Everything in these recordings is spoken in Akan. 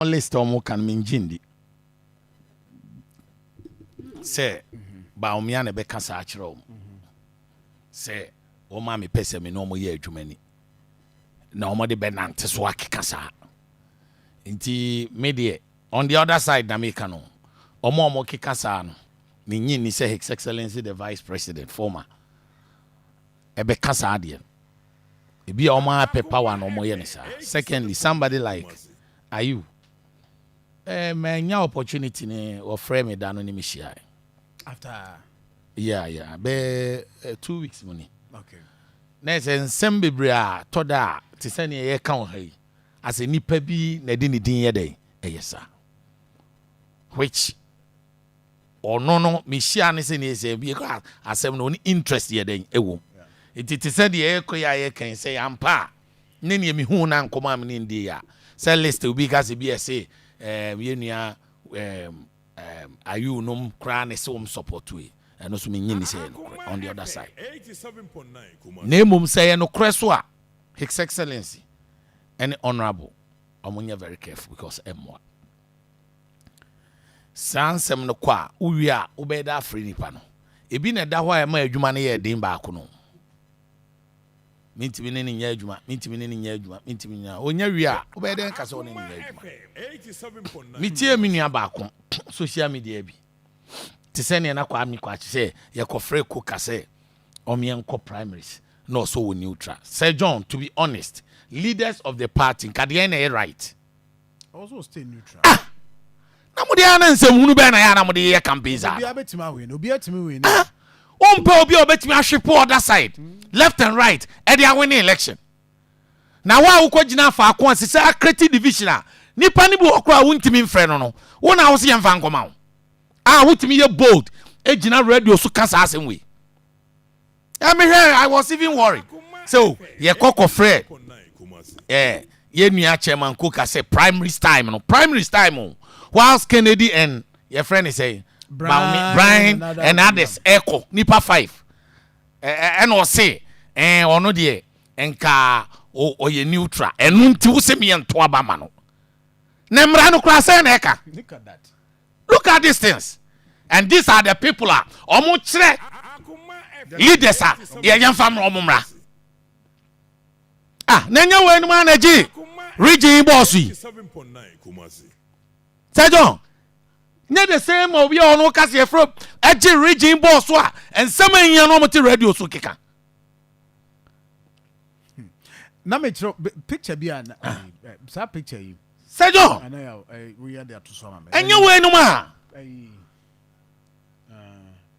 List a ɔmo ka no, mengye ndi sɛ Bawumia na ɛbɛka saa akyerɛ ɔmo sɛ wɔma mepɛ sɛ me ne ɔmo yɛ adwuma ni na ɔmo de bɛnante so akeka saa. Nti me deɛ, on the other side na meka no, ɔmo a ɔmo keka saa no, menyi ni sɛ His Excellency the Vice President former ɛbɛka saa deɛ no. Ebi a ɔmo apɛ power na ɔmo yɛ ne saa. Secondly, somebody like Ayu, manya opportunity ne wɔfrɛ me da no ne mehyia. After? Yeah, bɛɛ 2 weeks mu ni. Na sɛ nsɛm bebree a tɔ da a te sɛ nea yɛka wɔ ha yi asɛ nipa bi na ɛde ne din yɛ dɛn ɛyɛ saa, which ɔno no mehyia ne sɛ neɛ sɛ bi kɔ asɛm no ɔne interest yɛ dɛn ɛwɔ mu. Nti te sɛ deɛ ɛkɔ yɛ a yɛkan sɛ yɛampa a ne neɛ mehu na nkɔmɔ a mene ndi a sɛ list obi ka sɛ bi ɛse yɛnua Ayu nom koraa ne sɛ wɔm support wei, ɛno so menyi ne sɛ yɛ nokorɛ on the other side. Na mmom sɛ yɛ nokorɛ so a, His Excellency ɛne Honorable, ɔmo nyɛ very careful because ɛmmoa saa nsɛm no kɔ a wowie a wobɛyɛ da afrɛ nipa no ebi na ɛda hɔ a ɛma adwuma no yɛ den baako no. Mentumi ne ne nyɛ adwuma, mentumi ne ne nyɛ adwuma, mentumi nyɛ. Ɔnya wie a, wobɛyɛ dɛn ka sɛ ɔne ne nyɛ adwuma? Metie me nua baako social media bi te sɛ neɛ na Kwame Kwakye sɛ yɛkɔfrɛ Koka sɛ ɔmeɛnkɔ primaries na ɔsɔ wɔ neutral. Sir John, to be honest, leaders of the party, nkadeɛ na ɛyɛ right? Also stay neutral. Ah, na mode ana nsɛmhunu bɛɛ na yɛ ana mode yɛ campaign saa? Obi abɛtumi awin, obi atumi win. Ah, wompɛ obi a ɔbɛtumi ahwepo other side, left and right, ɛde awin election. Na wo a wokɔ gyina faako a sisɛ acreate division a nipa no bi wɔ koraa a wontumi mfrɛ no, wo na wo sɛ yɛmfa nkɔma wo a wotumi yɛ bold gyina radio so ka saa asɛm wei. Ɛmehwɛ, I was even worried so yɛkɔ kɔfrɛ yɛn nua Chairman Koka sɛ primaries time no, primaries time o, whilst Kennedy and yɛfrɛ ne sɛ Brian, Brian and and others ɛkɔ nipa five ɛna ɔse ɔno deɛ nka ɔyɛ neutral. Ɛno nti wosɛ meyɛ nto aba ma no na mmara no koraa sɛ na ɛka. Look at that. Look at these things, and these are the people a ɔmo kyerɛ leaders a yɛyɛ nfa mmra ɔmo mmra. Ah, na nyɛ wɔ anim anagye region yi bɔɔso yi sɛ John nyɛ the same obi a ɔno kasa yɛfrɛ ɛgye region bɔɔso a nsɛm a ɛhia no ɔmo te radio so keka. Na mekyerɛ picture bi a saa picture yi. Sɛ John ana yɛ woyɛ de ato so ama me. Ɛnyɛ wɔ anim a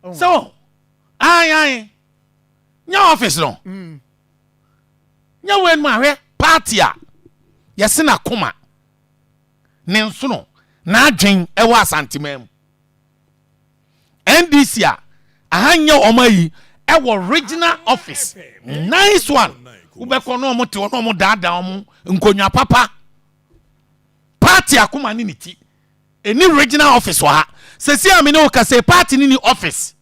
oh. Sɛ ayi ayi nyɛ office no nyɛ wɔ anim ahwɛ party a yɛse n'akoma ne nsono n'adwen ɛwɔ Asanteman mu, NDC a aha nyɛ ɔmo ayi ɛwɔ regional office, nice one. Wobɛkɔ na ɔmo te hɔ na ɔmo daadaa ɔmo nkonnwa papa. Party akoma ne ne ti ɛni regional office wɔ ha. Sɛsi a me ne wo kasa, party ne ni office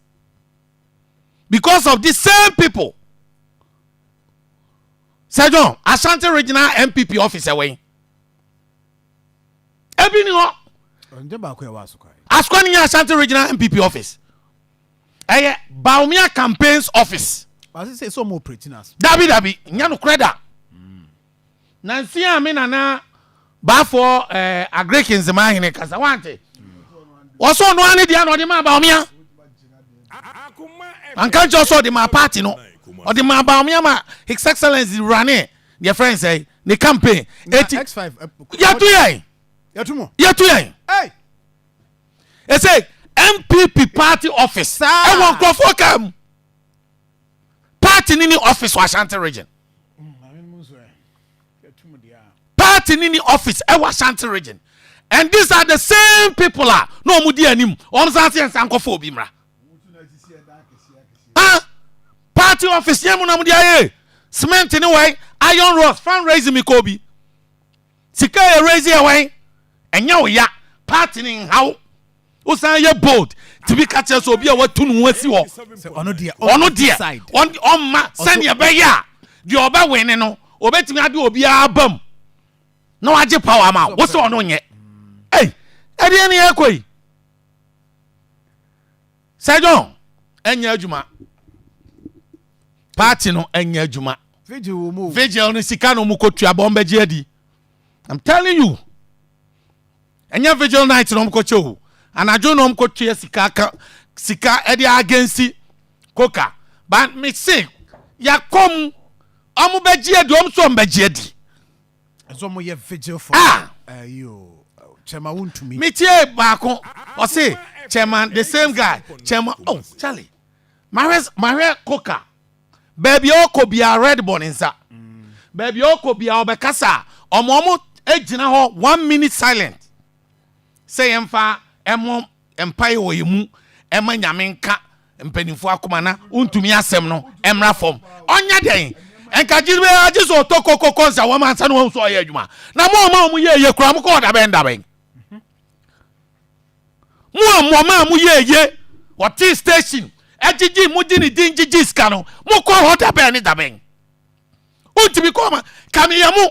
because of the same people. Sir John, Ashanti Regional NPP office ɛwɔ yi ebi ni hɔ. Ɔnjɛ baako yɛ wɔ Asokwa. Asokwa ni nyɛ Ashanti Regional NPP office, ɛyɛ Bawumia campaigns office. Ɔsi sɛ ɔmo operate na so. Dabi dabi, nyɛ no korɛ da. Nansi a me nana baafoɔ agric nzema ahene kasa wante wɔsɔ ɔno ani deɛ na ɔde maa Bawumia. Anka nkyɛn sɛ ɔde maa party no, ɔde maa Bawumia ma His Excellence run deɛ fɛn sɛ ne campaign eti. X5. Yɛto yɛn. Yɛto mo. Yɛto yɛn. Hey! Ɛsɛ NPP party office Saa. ɛwɔ nkurɔfoɔ kaa mu. Party ni ni office wɔ Ashanti Region. Maame no mu nso ɛ yɛto mo deɛ a. Party ni ni office ɛwɔ Ashanti Region, and these are the same people a na wɔn di anim wɔn san se nsa nkɔfo obi mmra. Ah, party office yɛn mu na mo de ayɛ cement ne wɔn iron rods. Fundraising mi kɔ bi sika yɛ raise yɛ wɔn ɛnyɛ o ya party ni nhaw. Wosan yɛ bold tibi ka kyerɛ sɛ obi a watu ne ho asi hɔ. Sɛ ɔno deɛ. Ɔno deɛ side. Ɔmma sɛnea ɛbɛyɛ a deɛ ɔbɛwene no obɛtumi ade obiara bam na wagye power ma wo sɛ ɔno nyɛ. Ei, ɛdeɛ ne yɛkɔ yi. Sir John, ɛnyɛ adwuma. Party no ɛnyɛ adwuma. Vigil wɔ mu. Vigil no sika no mu kɔtua bɔ ɔmbɛgye adi. I'm telling you. Ɛnyɛ vigil night na ɔmkɔkyɛ o. Anadwo na ɔmkɔtua sika ka sika ɛde against koka. But me se yɛakɔ mu ɔmo bɛgye adi ɔmo so ɔmo bɛgye adi. Ɛsɛ ɔmo yɛ vigil for. Ah. Ɛyi o. Chairman Wontumi. Metie baako ɔse chairman, the same guy, chairman. Oh Charlie, mahwɛ mahwɛ koka baabi a ɔkɔ biara red bɔ ne nsa, baabi a ɔkɔ biara ɔbɛkasa a ɔmo gyina hɔ 1 minute silent sɛ yɛmfa ɛmɔ mpaeɛ wɔ yɛn mu ɛma Nyame nka mpanimfoɔ akoma na wontumi asɛm no ɛmmra fam. Ɔnyɛ dɛn nka gye bɛ agye sɛ ɔtɔ kokoko nsa wɔn ansa na wɔn nso ɔyɛ adwuma na mo a mo yɛ yɛ kura mo kɔ dabɛn dabɛn mo a mo a mo yɛ yɛ wɔte station ɛgyegye mo gye ne din gyegye sika no, mo kɔ hɔ dabɛn ne dabɛn. Wontumi kɔ ma kameyɛ mo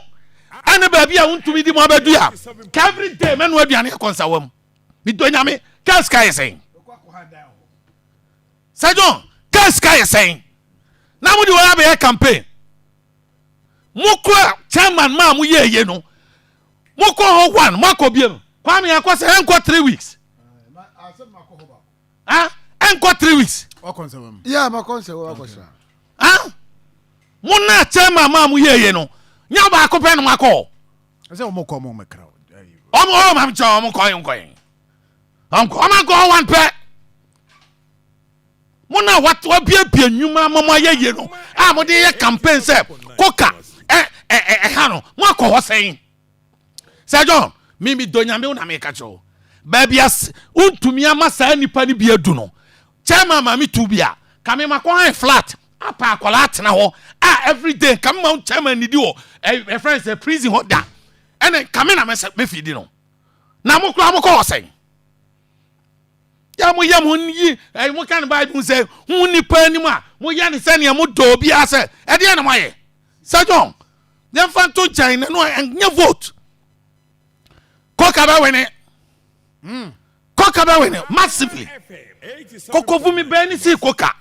ɛne baabi a wontumi di mo abɛdu a ka every day mɛno aduane akɔ nsawa mu. Medɔ Nyame ka sika yɛ sɛn? Sir John, ka sika yɛ sɛn na mode wɔyɛ abɛyɛ campaign? Mo kora chairman maa mo yɛɛye no, mokɔ hɔ one, moakɔ biam. Kwame akɔ sɛ ɛnkɔ 3 weeks. Ah, ɛnkɔ 3 weeks. Wakɔ nsɛm mu. Yeah, makɔ nsɛ wɔ akɔsra. Ah, mo na chairman maa mo yɛɛye no nyɛ baako pɛ no moakɔ. Ɛsɛ ɔmo kɔ ɔmo mɛkra. Ɔmo ɔmo mam kyɛn ɔmo kɔ nkɔ yɛn ɔmo ɔmo akɔ one pɛ. Mo na wabiabia nnwuma ama mo ayɛ yie no a mo de yɛ campaign sɛ koka ɛ ɛ ɛ ɛha no, mo akɔ hɔ sɛn? Sir John, mi mi dɔ Nyame wo na mi ka kyerɛ wo, baabi as wontumi ama saa nipa no bi adu no, chairman maame tu bi a kame ma kɔ han flat apa akwadaa atena hɔ a every day kame ma chairman nidi wɔ ɛ ɛfrɛ sɛ prison hɔ da ɛnɛ kame na mɛsɛ mɛfi di no na mo kura mo kɔ hɔ sɛn yɛ mo yɛ mo yi ɛ mo ka ne Bible sɛ hu nipa anim a mo yɛ ne sɛnea mo dɔ obiara sɛ ɛdeɛ na mo ayɛ. Sir John, yɛmfa nto nkyɛn na no ɛnyɛ vote. Koka bɛwene, koka bɛwene massively. Kokofumi bɛn ne si koka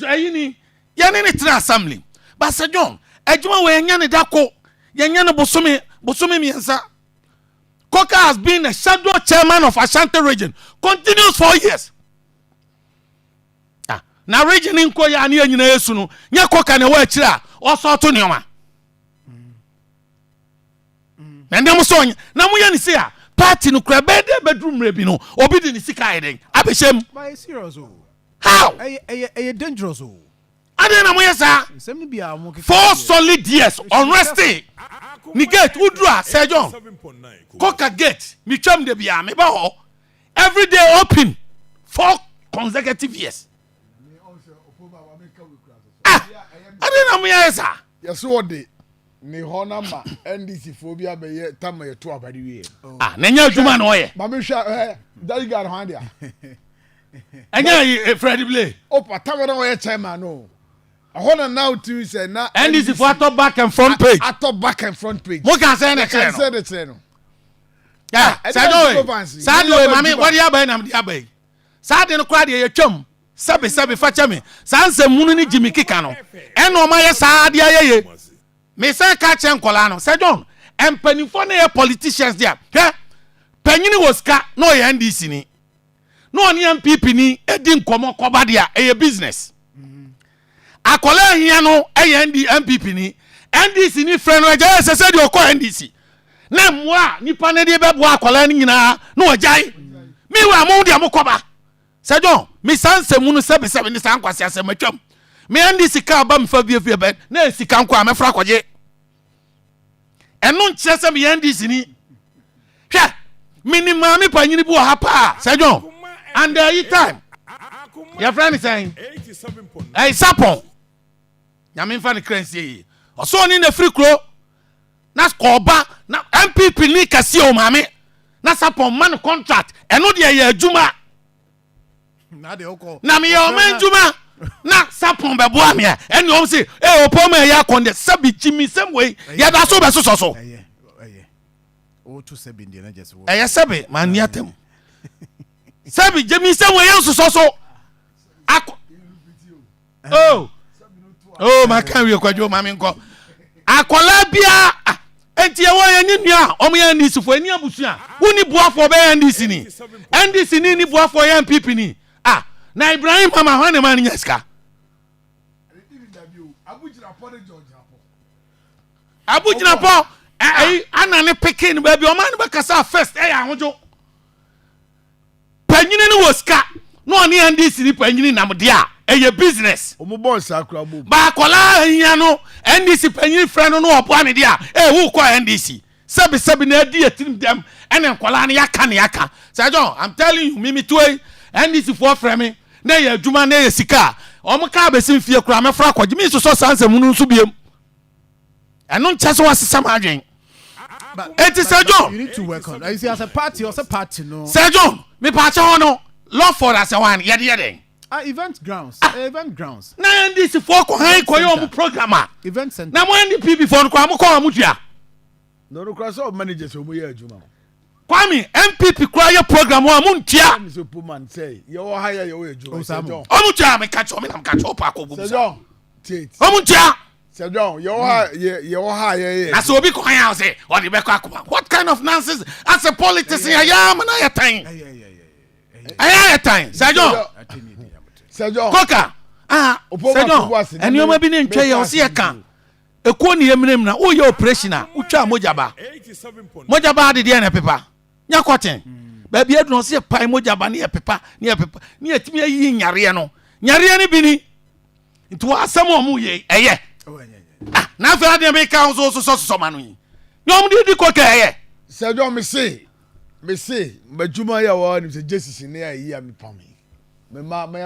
ayi ni yɛne ne tena assembly but Sir John, adwuma wɔ yɛnyɛ ne da ko, yɛnyɛ ne bosome bosome 3. Koka has been a shadow chairman of Ashanti Region continuous 4 years. Ah, na region nkɔ yɛ a ne yɛ nyinaa esu no nyɛ koka na ɛwɔ akyire a ɔsɔɔto nneɛma na nneɛma sɛ ɔnyɛ na moyɛ ne se a party no kura bɛyɛ dɛ bɛduru mmerɛ bi no obi de ne sika ayɛ dɛn abɛhyɛ mu. But it's serious o. How? Ɛyɛ dangerous o. Adeɛ na moyɛ saa. Nsɛm no bi a ɔmo keka. 4 solid years unresting ne gate woduru a, Sir John, koka gate metwam de bia meba hɔ every day, open 4 consecutive years. Ah, ade na moyɛ saa. Yɛsɛ wɔde ne hɔ no ma NDC foɔ bi abɛyɛ tama yɛto abade wie. Ah, na ɛnyɛ adwuma na ɔyɛ. Maame hwɛ ɛ daddy guard hwan dea? Ɛnyɛ yi Fred Blay. Opa tama na ɔyɛ chairman no ɛhɔ na now timi sɛ na NDC fo atɔ back and front page. Atɔ back and front page. Mo ka sɛ na kyerɛ no. Sɛ de kyerɛ no. Saa de oye, saa de oye, maame wɔde aba yi na de aba yi, saa de no koraa deɛ yɛtwam sɛbi sɛbi fa kyɛ me saa nsɛm hunu ne gyimi keka no ɛna ɔma yɛ saa adeɛ ayɛ ye. Mesan ka kyerɛ nkɔlaa no sɛ John, mpanimfoɔ no yɛ politicians deɛ, hwɛ, panyini wɔ sika na ɔyɛ NDC ni na ɔne NPP ni edi nkɔmɔ kɔba deɛ a ɛyɛ business. Akɔlaa ahia no ɛyɛ ND NPP ni NDC ni frɛ no ɛgya yɛ sɛ sɛ deɛ ɔkɔ NDC na mmoa a nipa no de bɛboa akɔlaa no nyinaa na ɔgyae. Meanwhile mo deɛ mokɔba sɛ John, me saa nsɛm no sɛbesɛbe ne saa nkwasi asɛm atwam. Me NDC kaa ba mefa fiefie bɛ na yɛ sika nko a mɛfra akɔgye. Ɛno nkyerɛ sɛ meyɛ NDC ni. Hwɛ, menim maame panyini bi wɔ ha paa, sɛ John, and ayi time yɛfrɛ ne sɛn, ɛyi Sapɔn, Nyame mfa ne kra nsie yie. Ɔsɛ ɔne na firi kuro na kɔɔba na NPP ni kɛseɛ o maame na Sapɔn ma no contract. Ɛno deɛ yɛ adwuma na meyɛ ɔma adwuma na Sapɔn bɛboa me a ɛne ɔm se ee ɔpɔ ma ɛyɛ akɔn deɛ sɛbi gyimi sɛm wei yɛda so bɛsosɔ so. Ɛyɛ sɛbe manni atam. Sɛbe gyemi sɛ wɔyɛ nsosɔ so. Akɔ oh oh maka wie kwadwo ma menkɔ. Akwadaa biara ah, enti ɛwɔ yɛn ne nua a wɔn yɛ NDC foɔ ɛni abusua. Wonni boafoɔ bɛyɛ NDC ni. NDC ni ni boafoɔ yɛ NPP ni. Ah, na Ibrahim mama hwan na ɛma no nya sika? Abu gyinapɔ ɛyi ana ne pikin no baabi ɔman no bɛkasa first ɛyɛ ahodwo panyini no wɔ sika na ɔne NDC ni panyini nam deɛ a ɛyɛ business. Ɔmo bɔ nsa kura bom. Baakɔla ahia no NDC panyini frɛ no na ɔboa ne deɛ a ɛɛ wokɔ NDC. Sɛbi sɛbi na adi yɛ tirim dɛm ɛna nkwadaa no yaka ne yaka. Sir John, I'm telling you, me me toa yi, NDC foɔ frɛ me na ɛyɛ adwuma na ɛyɛ sika a, wɔn kaa bɛsi mfie koraa mɛfra akɔgye, me nsosɔ saa nsɛm hunu nso biem. Ɛno nkyɛ sɛ wɔasesa m'adwen. Eti Sir John, You need to work on. You see, as a party, as a party, no. Sir John, mepaakyɛ hɔ no, Lawford asɛ hɔ an, yɛde yɛ dɛn? Ah, event grounds. Ah. Event grounds. Na NDC foɔ kɔ han kɔyɛ wɔn program a. Event center. Na mo NDPP foɔ no koraa mo kɔ wɔn tua. Na ɔno koraa sɛ ɔmanager sɛ ɔmo yɛ adwuma. Kwame NPP koraa yɛ program a mo ntua. Ɛmi sɛ Puman sɛ yɛwɔ ha yɛ yɛwɔ adwuma. Sɛ John. Ɔmo tua mi ka kyerɛ ɔmo nam ka kyerɛ ɔpo akɔ gugu sa. Sɛ John tietie. Ɔmo ntua. Sɛ John yɛwɔ ha yɛ yɛwɔ ha yɛ yɛ. Na sɛ obi kɔ yan sɛ ɔde bɛkɔ akoma what kind of nonsense asɛ politics yɛ yɛ ama na yɛ tan. Ɛyɛ ayɛ tan Sir John. Sir John. Koka. Ah, Sir John. Nneɛma bi ne ntwa yɛ ɔsi yɛ ka. Ekuo ne yɛ mmerɛ mu na woyɛ operation a wotwa mogya ba. Mogya ba ade deɛ na ɛpepa. Nya kɔten. Baabi aduru ɔsi yɛ pae mogya ba ne yɛ pepa ne yɛ pepa ne yɛ tumi ayi nyareɛ no. Nyareɛ no bi ni. Nti wɔ asɛm a wɔn yɛ ɛyɛ. Ah, na afei adeɛ meka ho so sosɔ sosɔ ma no yi. Ne wɔn de di kɔkɛ ɛyɛ. Sir John me se me se m'adwuma yi a wɔn anim sɛ Jesus ne ayi a mepam yi me ma me.